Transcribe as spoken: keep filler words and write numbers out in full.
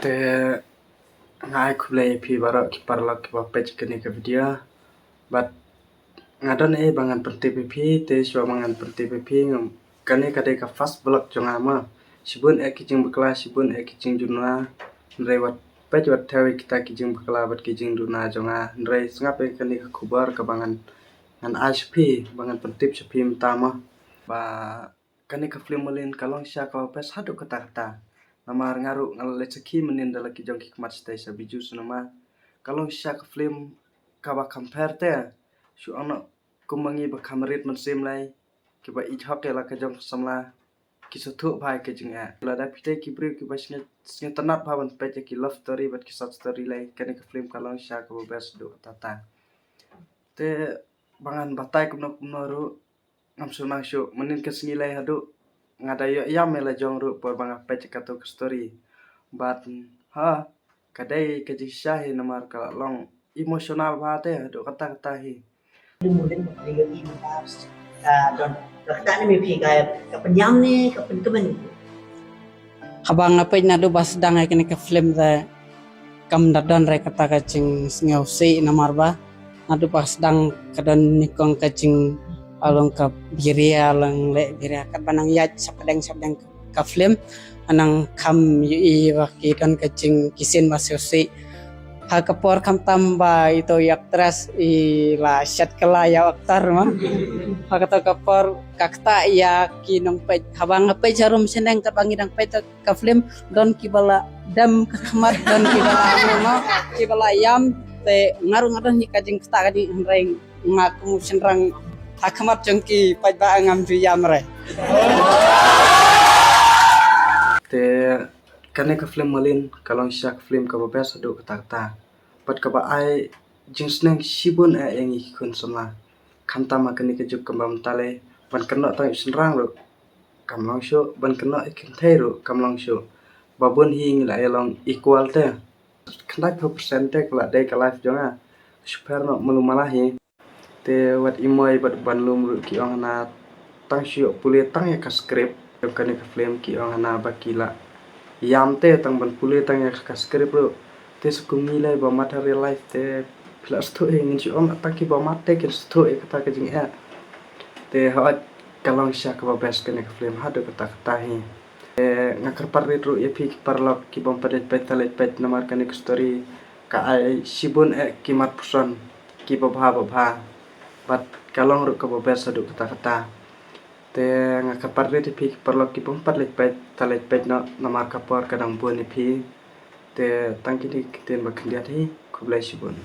Te nga ai khublei ïa phi baroh ki paralok kiba peit kane ka video. Bad nga don ei ba ngan pyntip ïa phi, te shuwa ba ngan pyntip ïa phi, ngam, kane ka dei ka first vlog jong nga ma. Shibun eh ki jingbakla, shibun eh ki jingduna. Hynrei wat peit wat thew ïa kita ki jingbakla bad ki jingduna jong nga. Hynrei sngap ïa kane ka khubor kaba ngan, ngan ai sha phi, ba ngan pyntip sha phi mynta ma. Ba kane ka film Malin ka long shisha kaba best haduh katta katta. Namar nga ruh nga la leit sakhi mynnin da la ki jong ki khmat shatei sha Bijou Cinema. Ka long shisha ka film kaba compare te shu ong noh kumba ngi ba kham rit mynsiem lei, kiba ïeit hok ïa la ka jong ka samla, ki sngewthuh bha ïa ka jingeh. Lada phi dei ki briew kiba sngewtynnat bha ban peit ïa ki love story bad ki short story lei, kane ka film ka long shisha kaba best haduh katta katta. Te ba ngan batai kumno kumno ruh, ngam sngewsih shuh, mynnin ka sngi lei haduh nga da ïoh ïam ïa la jong ruh por ba nga peit ïa kato ka story. Bad ha, ka dei ka jingshisha hi namar ka la long emotional bha te haduh katta katta hi. Ka don, ka kata ne me phi ka, ka pynïam ne ka pynkmen. Haba nga peit naduh ba sdang ïa kane ka film te kam da don re kata ka jingsngewsih namar ba naduh ba sdang ka don nyngkong ka jing, along ka biria, along leh biria, katba nang ïaid shapdeng shapdeng ka film, nang kham ïohi ba ki don ka jing ki scene ba sngewsih. Ha ka por khamtam ba ito i actress i la shet kylla ïa u actor ma. Ha kato ka por ka ktah ïa ki nongpeit. Haba nga peit jarum shneng katba ngi dang peit ka film, don kiba la dem ka khmat, don kiba la, ano, kiba la ïam, te nga ruh nga don hi ka jingktah ka jing, hynrei nga kum u shynrang ha khmat jong ki paidbah ngam ju ïam re. Te kane ka film Malin ka long shisha ka film kaba best haduh katta katta. Bad kaba ai jingsneng shibun eh ïa ngi ki khun samla. Khamtam ha kane ka juk kaba mynta lei, ban kynnoh tang ïa u shynrang ruh kam long shuh, ban kynnoh ïa ki kynthei ruh kam long shuh. Ba bun hi ngi la ïa long equal te. Khyndai phew percent te ka la dei ka life jong nga. Shu pher noh malu mala hi. Te wat i moi bad ban lum ruh ki ong hana tang shu ïoh pule tang ïa ka script jong kane ka film, ki ong hana ba ki la ïam te tang ban pule tang ïa ka script ruh. Te sa kum ngi lei ba mat ha real life te phi la sngewthuh hi, ngin shu ong tang ki ba mat te kin sngewthuh ïa kata ka jingeh. Te hooid ka long shisha kaba best kane ka film haduh katta katta hi. Te nga kyrpad rit ruh ïa phi ki paralok ki bym pat leit peit, ta leit peit namar kane ka story ka ai shibun eh ki mat puson kiba bha ba bha. Bad ka long ruh kaba best haduh katta katta. Te nga kyrpad rit ïa phi ki paralok ki bym pat leit peit, ta leit peit noh namar ka por ka dang bun ïa phi. Te tang kine ki ktien ba khyndiat hi, khublei shibun.